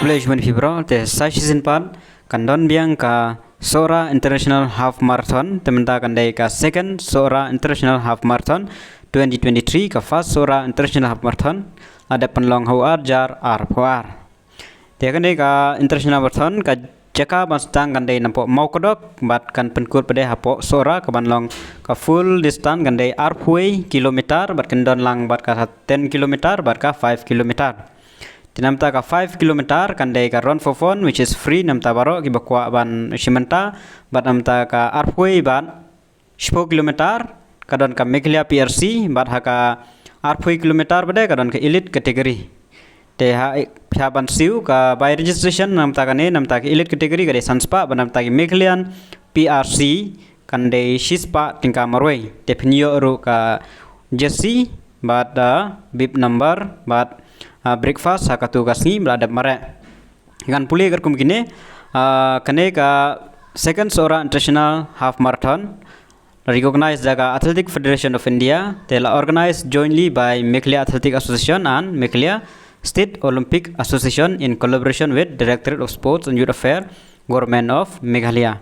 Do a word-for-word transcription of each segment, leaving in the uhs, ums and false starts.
Khublei shibun ïa phi baroh, te sa shisien pat kan don biang ka Sohra International Half Marathon, te mynta kan dei ka second Sohra International Half Marathon twenty twenty-three, ka first Sohra International Half Marathon la dep pynlong ha u ar hajar arphew ar. Te kane ka International Marathon ka jaka ban sdang kan dei napoh Mawkdok bad kan pynkut pat de hapoh Sohra, ka ban long ka full distance kan dei arphew kilometer bad kan don lang bad ka ten kilometer bad ka five kilometer. Te namta ka five kilometer kan dei ka Run for Fun, which is free, namta baroh kiba kwah ban shim bynta, bad namta ka arphew bad shiphew kilometer ka don ka Meghalaya P R C, bad ha ka arphew kilometer pat de ka don ka elite category. Te ha, ha ban siew ka by registration namta kane, namta ka elite category ka dei san spah, bad namta ka Meghalayan P R C kan dei shi spah tyngka marwei. Te phin ïoh ruh ka jersey bad, ah, bib number bad, ah, breakfast ha katu ka sngi ba la dep mareh. Ngan pule katkum kine, ah, kane ka second Sohra International Half Marathon, recognized da ka Athletic Federation of India, te la organized jointly by Meghalaya Athletic Association and Meghalaya State Olympic Association in collaboration with Directorate of Sports and Youth Affairs, Government of Meghalaya.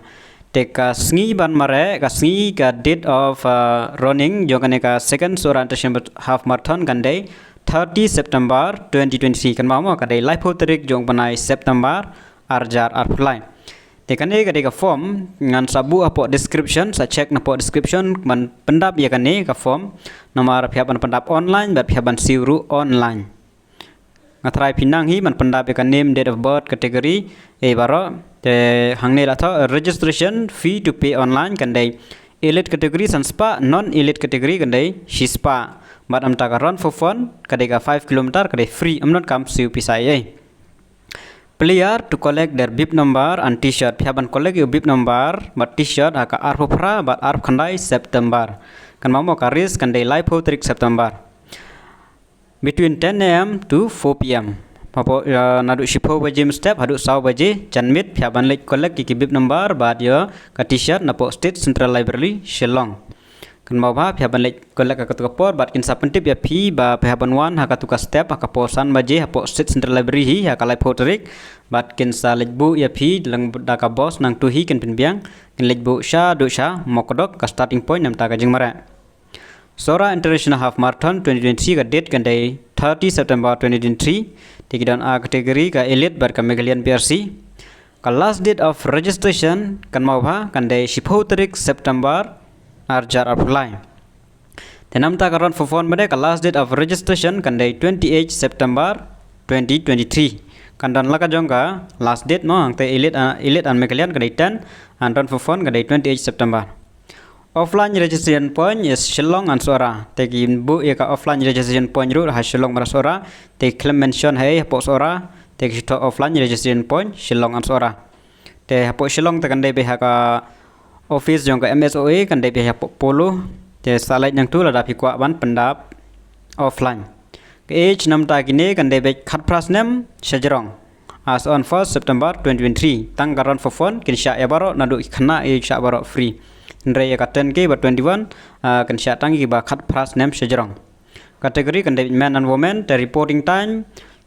Te ka sngi ban mareh, ka sngi, ka date of, uh, running jong kane ka second Sohra International Half Marathon kan dei thirty September twenty twenty-three, kan mut mo ka dei laiphew tarik jong u bnai September ar hajar arphew lai. Te kane ka dei ka form, ngan sa buh hapoh description, sa check napoh description ban pyndap ïa kane ka form. Namar phi hap ban pyndap online bad phi hap ban siew ruh online. Nga tharai phi nang hi ban pyndap ïa ka name, date of birth, category, eh, baroh. Te hangne la thoh registration fee to pay online kan dei elite category san spah, non elite category kan dei shi spah. Bad namta ka Run for Fun ka dei ka five kilometer ka dei free, ym don kam siew pisa ei ei. Player to collect their bib number and T-shirt. Phi hap ban collect ïa u bib number bad T-shirt ha ka arphew phra bad arphew khyndai September. Kan mut mo ka race kan dei laiphew tarik September. Between ten A M to four P M. Hapoh, uh, naduh shiphew baje mynstep haduh saw baje janmiet phi hap ban leit collect ïa ki bib number bad ïa ka T-shirt napoh State Central Library, Shillong. Kan mut ba phi hap ban leit collect ha katu ka por bad kin sa pyntip ïa phi ba phi hap ban wan ha katu ka step ha ka por san baje hapoh State Central Library hi ha ka laiphew tarik. Bad kin sa leit buh ïa phi da ka bus nangtu hi, kin pynbiang, kin leit buh shaduh sha Mawkdok, ka starting point namta ka jingmareh. Sohra International Half Marathon twenty twenty-three ka date kan dei thirty September twenty twenty-three. Te ki don ar category, ka elite bad ka Meghalayan P R C. Ka last date of registration kan mut ba kan dei shiphew tarik September ar hajar arphew lai. Te namta ka Run for Fun pat de ka last date of registration kan dei twenty-eight September twenty twenty-three. Kan don la ka jong ka last date mo, hangta elite, uh, elite and Meghalayan ka dei ten, and Run for Fun ka dei twenty-eight September. Offline registration point is Shillong and Sohra. Te ki buh ïa ka offline registration point ruh ha Shillong bad Sohra. Te ki khlem mention ha ei hapoh Sohra. Te ki shu thoh offline registration point Shillong and Sohra. Te hapoh Shillong te kan dei beit ha ka office jong ka M S O A, kan dei beit hapoh Polo. Te sa leit nangtu lada phi kwah ban pyndap offline. Ka age namta kine kan dei beit khatphra snem shajrong. As on first September twenty twenty-three, tang ka Run for Fun kin shah ïa baroh, naduh ki khynnah ïa ki shah baroh free. Hynrei ïa ka ten K bad twenty-one, ah, kin shah tang ïa kiba khatphra snem shajrong. Category kan dei men and women, te reporting time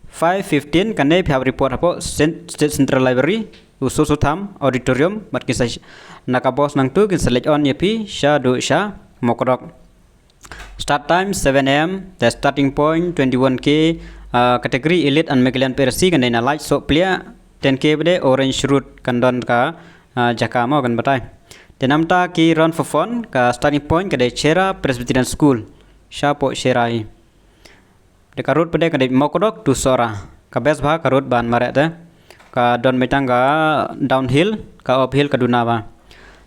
five fifteen, kan dei phi hap report hapoh Cen-, State Central Library, u Soso Tham Auditorium, bad kin sa sh-, na ka bus nangtu kin sa leit on ïa phi shaduh sha Mawkdok. Start time seven A M, the starting point twenty-one K, uh, category elite and Meghalayan P R C kan dei na Lait Sohpliah, ten K pat de Orange Road, kan don ka, uh, jaka mo kan batai. Te namta ki Run for Fun, ka starting point ka dei Shera Presbyterian School, shapoh Shera hi. Te ka road pat de ka dei Mawkdok to Sohra. Ka best bha ka road ban mareh te. Ka don beit tang ka downhill, ka uphill ka duna bha.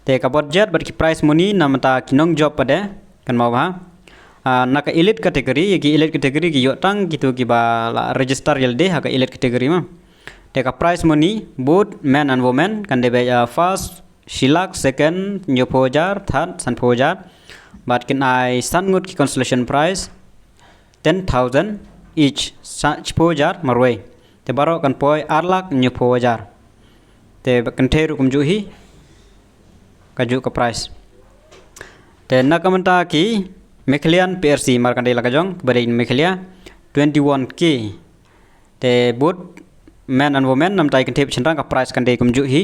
Te ka budget bad ki prize money namta ki nongjop pat de, kan mut ba. Ah, na ka elite category, ïa ki elite category ki ïoh tang kitu kiba la register ïalade ha ka elite category mo. Te ka prize money, both men and women, kan dei beit, ah, first shi lak, second hynñiewphew hajar, third sanphew hajar. Bad kin ai san ngut ki consolation prize, ten thousand each, sa-, shiphew hajar marwei. Te baroh kan poi ar lak hynñiewphew hajar. Te ba kynthei ruh kumjuh hi, kajuh ka prize. Te na ka bynta ki Meghalayan P R C, mar kan dei la ka jong, ba dei Meghalaya, twenty-one K. Te both Men and women, namta i kynthei bad shynrang, ka prize kan dei kumjuh hi.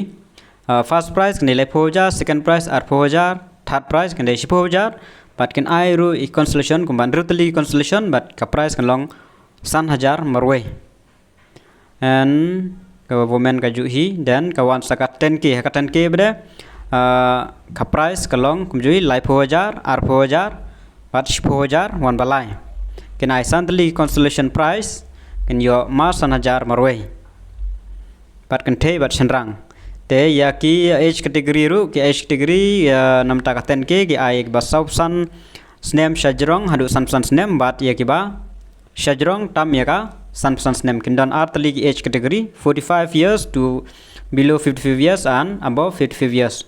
Uh, first prize kan dei laiphew hajar, second prize arphew hajar, third prize kan dei shiphew hajar. Bad kin ai ruh i consolation kumba hynriew tylli consolation, bad ka prize kan long san hajar marwei. And ka women ka juh hi, then ka wan sa ka ten K, ha ka ten K pat de, uh, ka prize ka long kumjuh hi, laiphew hajar, arphew hajar, bad shiphew hajar, wan ba lai. Kin ai san tylli consolation prize, kin ïoh mar san hajar marwei. Bad kynthei bad shynrang. Te ïa ki age category ruh, ki age category, uh, namta ka ten K, ki ai ba saw san snem shajrong haduh san phew san snem, bad ïa kiba shajrong tam ïa ka san phew san snem. Kin don ar tylli ki age category, forty-five years to below fifty-five years and above fifty-five years.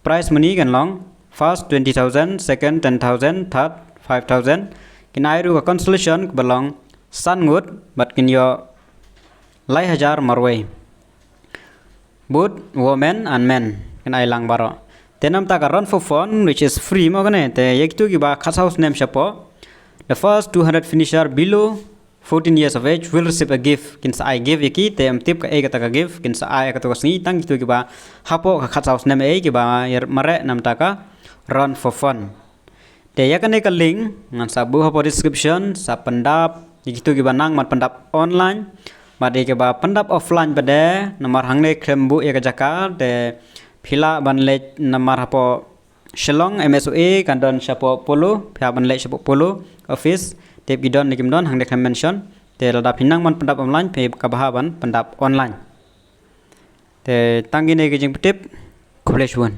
Prize money kan long, first twenty thousand, second ten thousand, third five thousand. Kin ai ruh ka consolation kaba long san ngut, bad kin ïoh lai hajar marwei. Both women and men, kin ai lang baroh. Te namta ka run for fun, which is free mo kane, te ïa kito kiba khatsaw snem shapoh. The first two hundred finisher below fourteen years of age will receive a gift. Kin sa ai gift ïa ki, te ym tip kaei kata ka gift, kin sa ai ha kato ka sngi, tang kito kiba hapoh ka khatsaw snem ei, kiba ïa mareh namta ka run for fun. Te ïa kane ka link ngan sa buh hapoh description, sa pyndap ïa kito kiba nang ban pyndap online. Bad ïa kiba pyndap offline pat de, namar hangne khlem buh ïa ka jaka, te phi lah ban leit namar hapoh Shillong M S O A kan don shapoh Polo, phi lah ban leit shapoh Polo office, tip ki don ne kim don, hangne khlem mention. Te lada phi nang ban pyndap online, phi kaba ha ban pyndap online. Te tang kine ki jingpyntip, khublei shibun.